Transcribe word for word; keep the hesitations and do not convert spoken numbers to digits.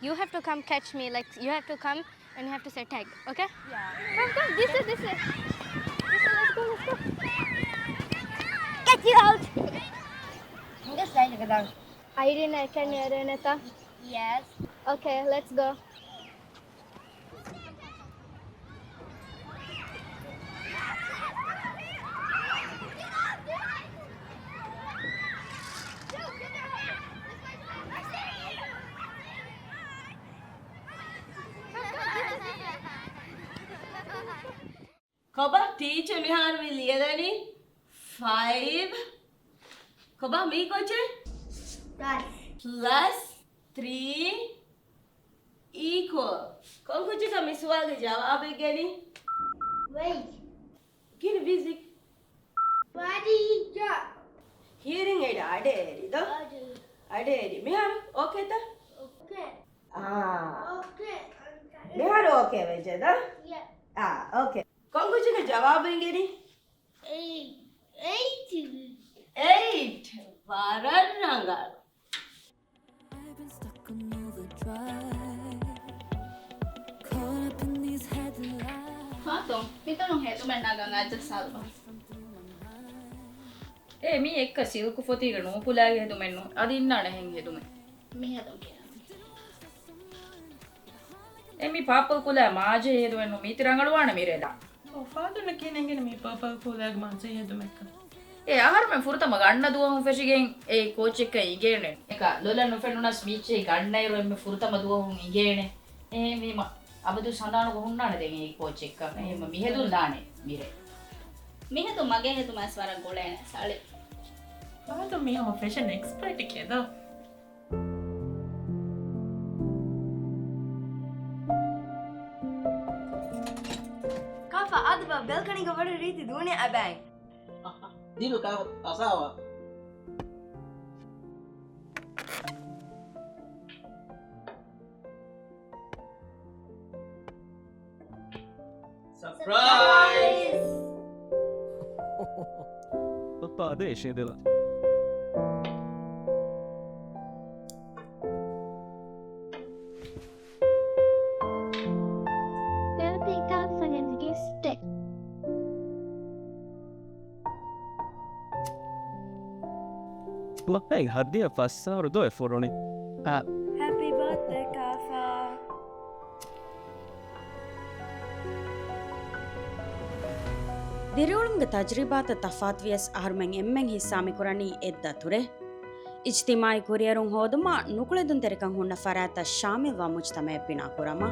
You have to come catch me, like, you have to come and you have to say tag, okay? Yeah. Come, come, this way, this way. This way, let's go, let's go. Catch you out. އައިރީން އެކަނި އެރޭނެތަ؟ Yes. Okay, let's go. ކޮބާ ޓީޗަރ މިހާރު މި ލިޔެލަނީ؟ ފައިވް. ކޮބާ މީ ކޯޗެއް؟ ޕްލަސް. ޕްލަސް ތްރީ އީކުއަލް. ކޮން ކުއްޖަކަށް މި ސުވާލުގެ ޖަވާބެއް ގެނީ؟ ވެއް. ކިހިނެއް ވީސް؟ ވަޑިއްޔާ. ހިއަރިން އެއިޑް އަޑެއް އެރި ދޯ؟ އަޑެއް. އަޑެއް އެރި. މިހާރު އޯކޭތަ؟ އޯކޭ. އާ. އޯކޭ. މިހާރު އޯކޭ ވެއްޖެ ދޯ؟ ޔާ. އާ، އޯކޭ. ކޮން ކުއްޖަކަށް ޖަވާބު އިނގޭނީ؟ އެއިޓް. އެއިޓް. އެއިޓް. ވަރަށް ރަނގަޅު. ފާތުން، މިތަނުން ހެދުމެއް ނަގަން އަޖަސް ސާލުބާ. އޭ، މީ އެއްކަ ސިލްކު ފޮތީގަ ނޫކުލާގެ ހެދުމެއްނު. އަދި އިންނާނެ ހެން ހެދުމެއް. މި ހެދުން ކިޔާ. އެ މި ޕާޕަލް ކުލާ މާޖެހި ހެދުމެއްނު. މީތި ރަނގަޅުވާނެ މިރޭ ލާ. އޯ، ފާތުން ކިހިނެއް އިނގޭނެ މި ޕާޕަލް ކުލާގެ މާޖެހި ހެދުމެއްކަން؟ އެ އަހަރުމެން ފުރަތަމަ ގަންނަ ދުވަހުން ފެށިގެން އެ ކޯޗެއްކަން އިނގޭނެ. އެކަ ލޮލަށް ނުފެނުނަސް މީޗެއް ގަންނައިރު އެންމެ ފުރަތަމަ ދުވަހުން އިނގޭނެ. އެހެންވީމަ އަބަދު ހަނދާނުގަ ހުންނާނެ ދެން އެ ކޯޗެއްކަން. އެހެންމަ މިހެދުން ލާނެ މިރޭ. މިހެދުން މަގޭ ހެދުމަސް ވަރަށް ގުޅޭނެ ސަޅި. ފާތުން މީ ހަމަ ފެޝަން އެކްސްޕަރޓެކޭ ދޯ؟ ކާފަ އާދަބާ ބެލްކަނީގަ ވަރަށް ރީތި ދޫނެ އަބައިން. ދިރު ކާފަ އަސާވާ. ސަޕްރައިޒް! އޮއްތާ ދޭށޭ ދެލަ. ބާތޭ ކާފަގެ ގިފްޓެއް. މައްހައި ހަދިޔާ ފަސް އަހަރު ދޯ އެ ފުރުނި. ހެޕީ ބާތޭ ކާފަ. ދިރިއުޅުމުގެ ތަޖްރިބާތައް ތަފާތުވިޔަސް، އަހަރުމެން އެންމެން ހިއްސާ މިކުރަނީ އެއްދަތުރޭ. އިޖްތިމާޢީ ކުރިއެރުން ހޯދުމާ ނުކުޅެދުންތެރިކަން ހުންނަ ފަރާތްތައް ޝާމިލްވާ މުޖްތަމަޢެއް ބިނާކުރަމާ.